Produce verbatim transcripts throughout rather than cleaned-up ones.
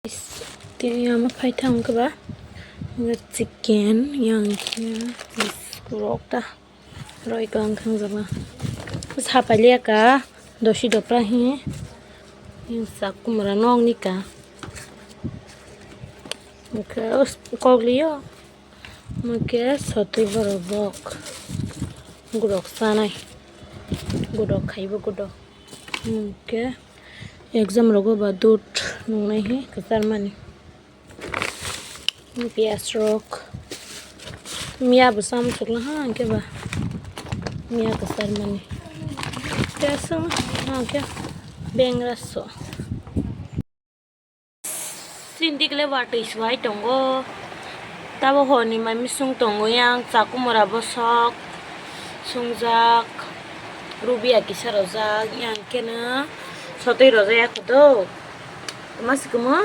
Tini ama phai thang khe ba chicken yang khe rok ta roi klang thang jaba. Sapai liya ka dosi dopra hi yang sak kumra nog ni ka. Kok liyo. Mokhe sotwi borok bok. Gudok sanai. Gudok khaibo gudok. Mokhe exam rogo ba dut nungnai hi kwchar mani. Piyaj rok. Miya bo sam chukla ha hwnkhe ba. Miya kwchar mani. Piyaj rok ha hwnkhe bengra so. Sindik le watwi swbai tongo. Tabo horni mai misung tongo yang chakumura bosok sungjak, rubiya kisa rojak, yang keno sotwi rojak ya kodo. Toma sikimo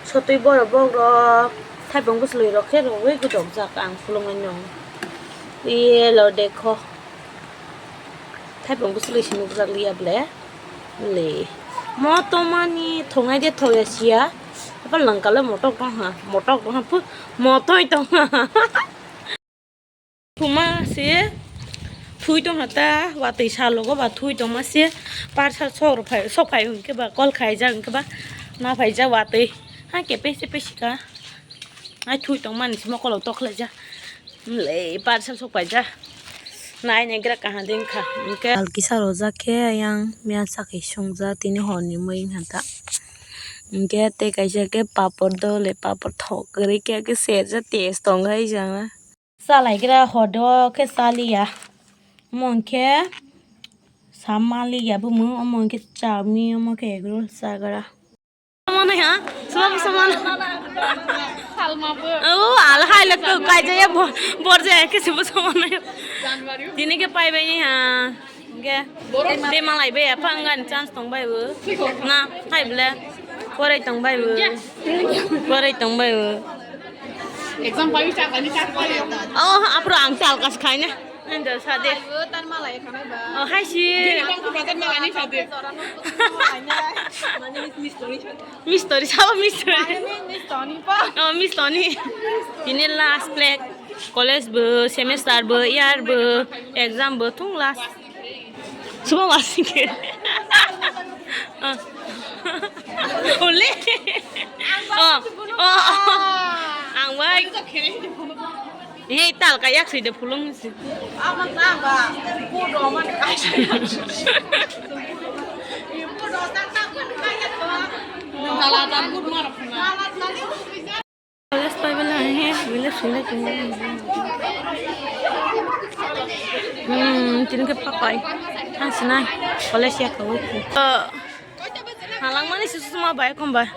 sotwi borok bokrok thaipung bwswlwi rok khe rogwi gudokjak ang khulumui no. Ye lo dekho. Thaipung bwswlwi se nukjak liya ble. Le. Mo tomani thongnai de thoya siya. Apa langkale motok tong ha. Motok tong ha. Pu-, motoi tong ha. Thuma se thui tong ha ta. Watwi salogo ba thui tongma se. Parsa sok phai, sok phai hwnkhe ba kol khaijak hwnkhe ba. Na phaijak watwi. Ha ke pese pesika. Ai thui tongmani se mokolo tokhlaijak. Le parcel sok paijak. Nai nai gra kaha ding kha. Hwnkhe. Al kisa rojak khe yang miya sakhe sungja tini horni mui wngkha ta. Hwnkhe tei kaisa khe papor dole papor thok kwrwi khe khe serjak test tong hai jana. Chalaigra hodo khe chaliya. Omo hwnkhe samaliya bumung omo hwnkhe chami omo khe egg roll chagra. Somanai ha? Soman, soman. Salma bo. Oh, al hai le ko kai jaya bo, bor jaya ke se bo somanai. January. Tini ke pai bai ha. Ge. Te malai be apa ngan chance tong bai bo. Na, hai ble. Porai tong bai bo. Porai tong bai bo. Exam pai ta kani ta pai. Oh, apro ang tal kas khai ne. Ando sade. Ayo, tan malai khanai ba. Oh, hai si. Bini bangku bazar malai ni sade. Mistori sabo mistori. Mistori pa. Oh, mistori. Tini last plek. College bo, semester bo, year bo, exam bo, thung last. Suba wasing ke. Ah. Ole. Oh, oh, oh. Ang bai. Hei, tal ka yak sui de phulung si. College pai bela he, bela sui de tung. Hmm, tini ke papai. Thang sinai. College ya kawai. Halangmani susu ma bai komba.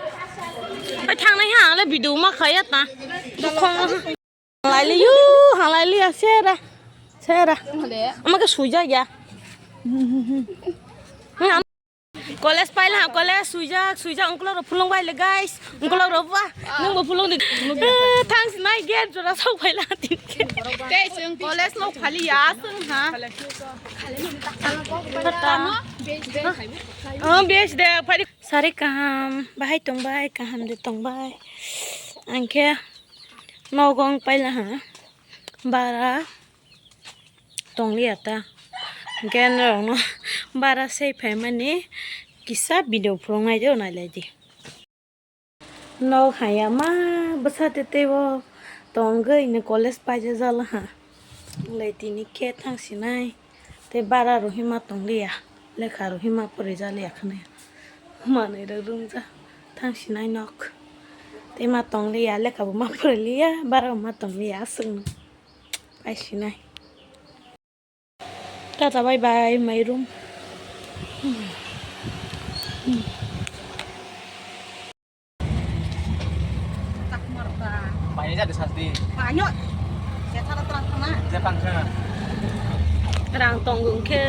Pai thangnai ha, ang le video ma khaya ta. Bukhong. Halai liyo, halai liya, sera. Sera. Ama ke suja ya. College paila, college suijak, suijak, ungkulok rok phulung bai le, guys. Ungkulok rok ba, nung bo phulung di. Eh, thang sinai gate jora sok bai la tin ke. Tei chwng college no khali ya, chwng ha. Pata. Oh, base de, phai. Sari kaham, bahai tong bai, kaham de tong bai. Angke nogong paila ha. Bara tong liya ta. Hwnkhe norokno bara sei phaimani kisa video phulung nai de, nai lai di. Nok haya ma bwsa tei teibo tongwi ni college paijak jala ha. Lai tini khe thang sinai. Tei bara rok hima tong liya, lekha rok hima pori ja liya khwna. Manwi rok rung ja thang sinai nok. Tei ma tong liya, lekha bo ma pori liya, bara bo ma tong liya, aswk no. Pai sinai. Tata bye bye, my room. Bai jade sasti. Banyo. Jepang khe. Rang tong hwnkhe.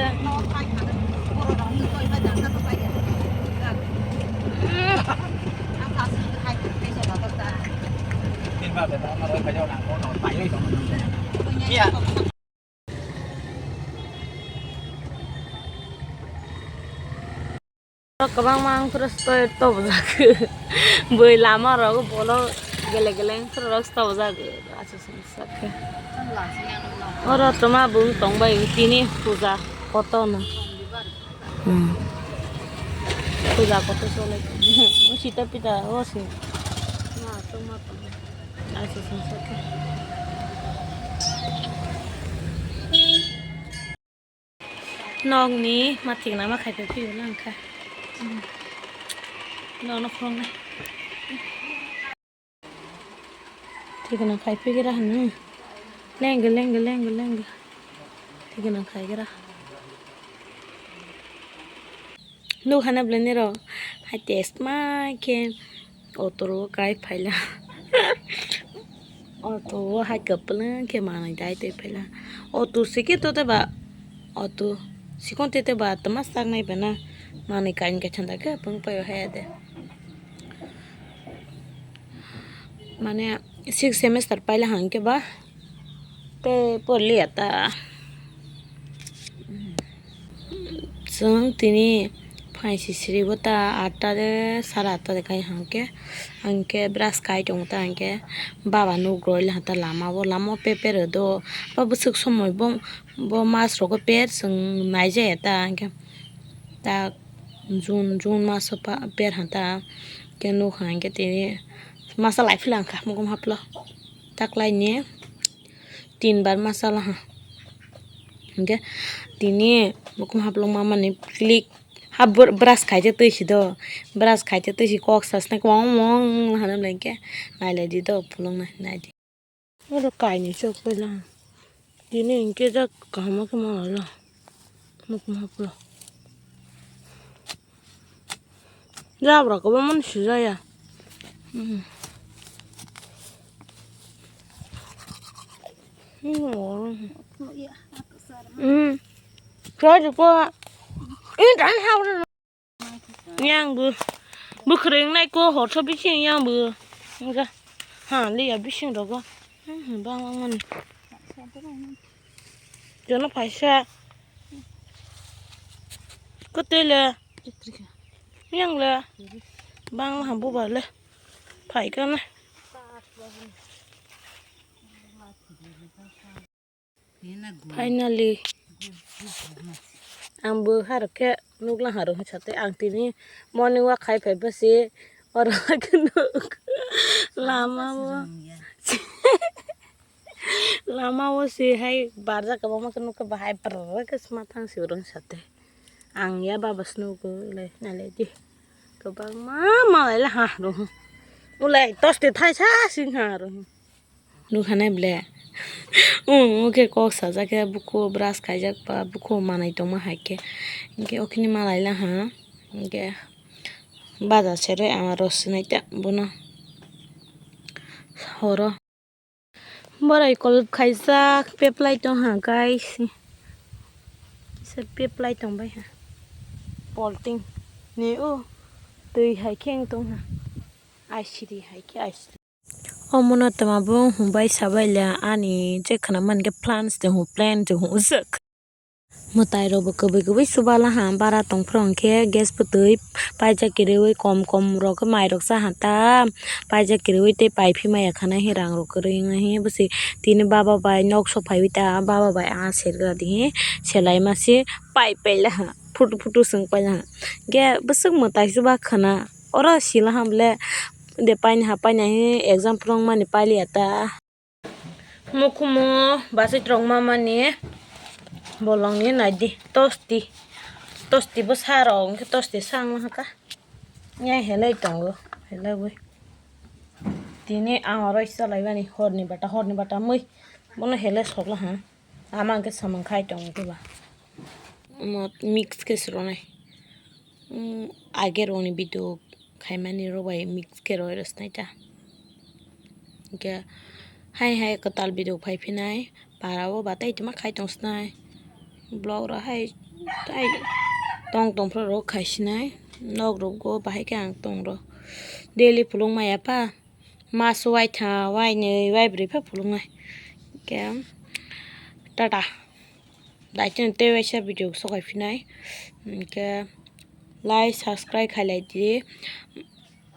Tin ba be ta ma roi bai jao na ko no bai jao. Iya. Kwbangma ang phuru story tobojak. Bui lama rok bolo gele gele ang phuru rok tobojak. Acha sumsok khe. Oro toma bung tongbai tini puja koto no. Hmm. Puja koto chole. Sita pita o se. Acha sumsok khe. Nokni mathik nama khai phai phiyok lang kha. Nokno phunuknai. Thik no khai phai gira hanu. Lengga, lengga, lengga, lengga. Thik no khai gira. Nuk hana bwlai nirok hai test ma khe auto ro kai phaila. Auto o hai kwplwng khe manwi dai twi phaila. Auto sikhe to tei ba auto sikon tete ba tama saknai bana manwi kain kaithang da khe pung paio hai de. Mane six semester paila hangke ba tei porliya ta. Chwng tini phaisi siribo ta atta de sara atta de kai hangke, hangke brush kai tongo ta hangke baba nuk roi laha ta lama o, lama o peper do ba bwswk somoi bo, bo mas rogo per chwng naijaya ta hangke ta June, June maso pa per ha ta ke nuk hangke tini masa lai phila hangkha mukum haplo taklai ni. Tin bar ma sala ha. Hingke tini mukhung haplok ma mani click ha br-, brush khaite twi si do. Brush khaite twi si kok sasna kwbangma mong hana bwlai hingke nailai di do phulung nai, nai di. Oro kainwi chok pai lang. Tini hingke jak kaham khe ma la. Mukhung haplok. Jabra kwbangma no sijaya. Hmm. Hmm, oro. Hmm. Kaya jiko. Ini dan hau. Yang bu. Bu kering nai ko hor so bising yang bu. Enggak. Ha, liya bising rogo. Hmm, bang bang mani. Jono paisa. Kotele. Yang le. Bang ha bu ba le. Pai ka na. Finally. Ang bo harok khe nukla harok sate ang tini morning walk khai phai basi oro khe nuk lama o. Lama o se hai barjak kwbangma khe nukha bahai brrrr khe sma thang si rwng sate. Ang ya baba se nugo le nalai di. Kwbangma malai le ha rwng. Ulai tosti thaisa sing ha rwng. Nukha nai ble. Ung, ung khe kok sajak khe bukhu brush khaijak ba bukhu manai tongma hai khe. Hinkhe okhini malai le ha. Hinkhe baja seroi ama rw sinai ta bono. Horo. Borai kolop khaijak peplai tong ha guys. Kisa peplai tong bai ha. Polting ni o twi hai khe wng tong ha. Aisiri hai khe aisiri. Omo no twma bo hum bai sabai le ani je khna man khe plans de hum plan de hum sak. Mwtai rok bo kwbwi kwbwi chubala ha bara tong phuru hwnkhe gas bwtwi paijak kwrwi kom kom rok khe mai rok cha ha ta paijak kwrwi tei pai phi maya khana hi rang rok kwrwi wngya hi bwswi tini baba bai nok sok phaiwi ta baba bai ah sergra di hi selai ma se pai paila ha photo photo swng paila ha hwnkhe bwswk mwtai chuba khwna oro sila ha bole de paina ha paina hi exam phuru wngmani pailiya ta. Mukhumo bachai rok mamani bolongni naidi tosti tosti bwsa rok hwnkhe tosti sa wng haka ya helai tongo helai wi tini ang oro chalai bani horni bata horni bata mui bono helai sokla ha ama hwnkhe samung khai tongo khe ba omo mix khe swrwnai. Age rokni video khaimani rok bai mix khe roi rw swnai ta. Hinkhe hai hai kwtal video phai phinai para o batai tongma khai tong swnai. Vlog rok hai tai tong tong phuru rok khai sinai. Nok rok go bahai khe ang tong rw daily phulung maya pa. Mas waitha, wainwi, waibrwi pha phuluknai. Hinkhe tata. Daitino tei waisa video sokai phinai. Hinkhe like, subscribe khailai di.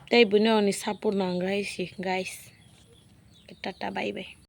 Tei buino ani support nang gai si, guys. Tata, bye bye.